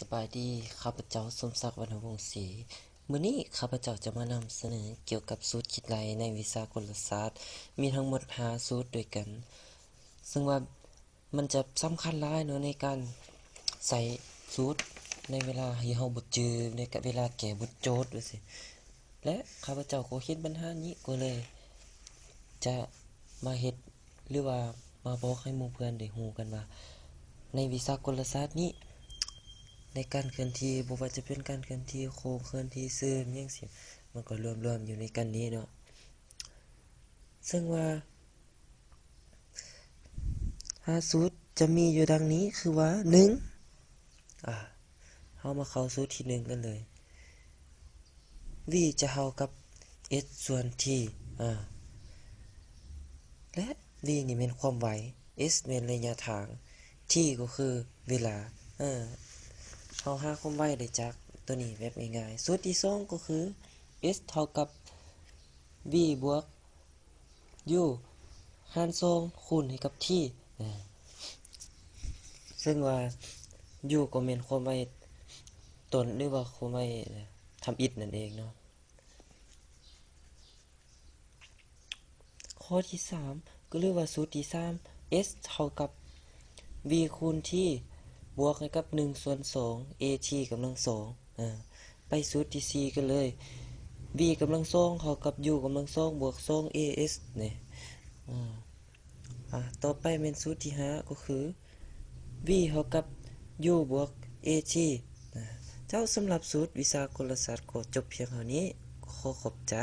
ສະບາຍດີ, ຂ້າພະເຈົ້າ ສົມສັກ ວັນນະວົງສີ. ມື້ນີ້ຂ້າພະເຈົ້າຈະມານຳສະເໜີກ່ຽວກັບສູດຄິດໄລ່ໃນວິຊາກົນລະສາດ, ມີທັງໝົດຫ້າສູດດ້ວຍກັນ, ເຊິ່ງວ່າມັນຈະສຳຄັນຫຼາຍເນາະ ໃນການໃຊ້ສູດໃນເວລາທີ່ເຮົາບໍ່ຈື່, ໃນເວລາແກ້ບົດໂຈດວ່າຊີ້. ແລະ ຂ້າພະເຈົ້າກໍເຫັນບັນຫານີ້ ກໍເລີຍຈະມາເຮັດ ຫຼືວ່າມາບອກໃຫ້ໝູ່ເພື່ອນໄດ້ຮູ້ກັນວ່າ ໃນວິຊາກົນລະສາດນີ້ ໃນການເຄື່ອນທີ່ ບໍ່ວ່າຈະເປັນການເຄື່ອນທີ່ໂຄ້ງ, ເຄື່ອນທີ່ເສີມ ຫຍັງຊີ້ ມັນກໍລວມໆຢູ່ໃນກັນນີ້ເນາະ. ເຊິ່ງວ່າຫ້າສູດຈະມີຢູ່ດັ່ງນີ້ ຄືວ່າ ໜຶ່ງ ອາ ເຮົາມາເຂົ້າສູດທີໜຶ່ງກັນເລີຍ. V ຈະເທົ່າກັບ h ສ່ວນ t ອາ ແລະ V ນີ້ແມ່ນຄວາມໄວ, h ແມ່ນໄລຍະທາງ, t ກໍຄືເວລາ. ເອີ ເຮົາຫາຄວາມໄວໄດ້ຈາກໂຕນີ້ແບບງ່າຍໆ. ສູດທີສອງກໍຄື h ເທົ່າກັບ v ບວກ u ຫານສອງຄູນໃຫ້ກັບ t ເຊິ່ງວ່າ u ກໍແມ່ນຄວາມໄວຕົ້ນ ຫຼືວ່າຄວາມໄວທຳອິດນັ້ນເອງເນາະ. ຂໍ້ທີສາມ ກໍຫຼືວ່າສູດທີສາມ h ເທົ່າກັບ v ຄູນ t ບວກໃຫ້ກັບໜຶ່ງສ່ວນສອງ at ກຳລັງສອງ. ເອີ ໄປສູດທີສີ່ກັນເລີຍ v ກຳລັງສອງເທົ່າກັບ u ກຳລັງສອງບວກສອງ as ນີ້. ອາ ຕໍ່ໄປແມ່ນສູດທີຫ້າ ກໍຄື v ເທົ່າກັບ u ບວກ at. ເຈົ້າ, ສຳລັບສູດວິຊາກົນລະສາດກໍຈົບພຽງເທົ່ານີ້. ຂໍຂອບໃຈ.